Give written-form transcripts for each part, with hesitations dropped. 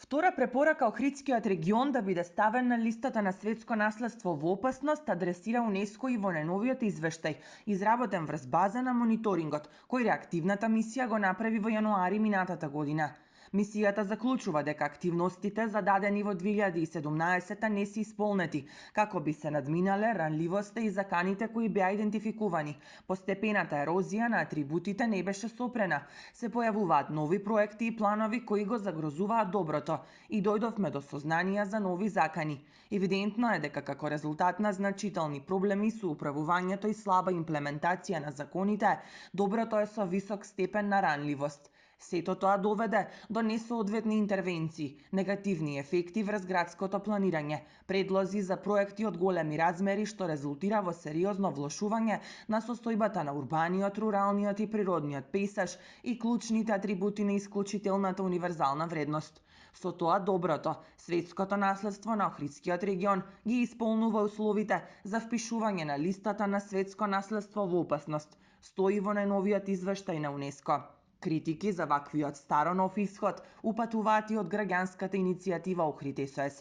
Втора препорака Охридскиот регион да биде ставен на листата на светско наследство во опасност адресира УНЕСКО и во најновиот извештај, изработен врз база на мониторингот, кој реактивната мисија го направи во јануари минатата година. Мисијата заклучува дека активностите зададени во 2017 не се исполнети, како би се надминале ранливоста и заканите кои беа идентификувани. Постепената ерозија на атрибутите не беше сопрена. Се појавуваат нови проекти и планови кои го загрозуваат доброто и дојдовме до сознанија за нови закани. Евидентно е дека како резултат на значителни проблеми со управувањето и слаба имплементација на законите, доброто е со висок степен на ранливост. Сето тоа доведе до несоодветни интервенции, негативни ефекти врз градското планирање, предлози за проекти од големи размери што резултира во сериозно влошување на состојбата на урбаниот, руралниот и природниот пејзаж и клучните атрибути на исклучителната универзална вредност. Со тоа доброто, светското наследство на Охридскиот регион ги исполнува условите за впишување на листата на светско наследство во опасност, стои во најновиот извештај на УНЕСКО. Критики за ваквиот старо нов исход упатуваат и од граѓанската иницијатива Охрид СОС.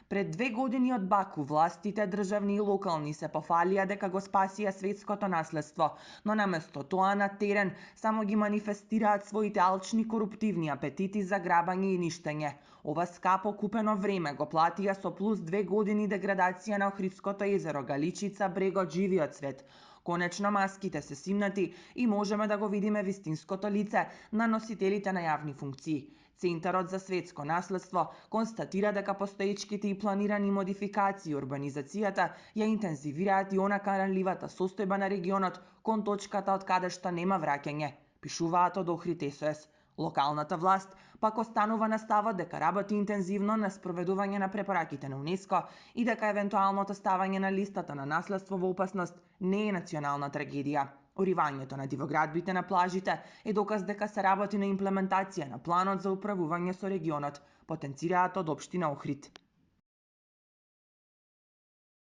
Пред 2 години од Баку властите државни и локални се пофалија дека го спасија светското наследство, но наместо тоа на терен само ги манифестираат своите алчни коруптивни апетити за грабање и ништење. Ова скапо купено време го платија со плюс 2 години деградација на Охридското езеро, Галичица, брегот, живиот свет. Конечно маските се симнати и можеме да го видиме вистинското лице на носителите на јавни функции. Центарот за светско наследство констатира дека постоечките и планирани модификации и урбанизацијата ја интензивираат и онака ранливата состојба на регионот кон точката од каде што нема враќање, пишуваат од Охрид СОС. Локалната власт пак останува на ставот дека работи интензивно на спроведување на препораките на УНЕСКО и дека евентуалното ставање на листата на наследство во опасност не е национална трагедија. Уривањето на дивоградбите на плажите е доказ дека се работи на имплементација на планот за управување со регионот, потенцираат од општина Охрид.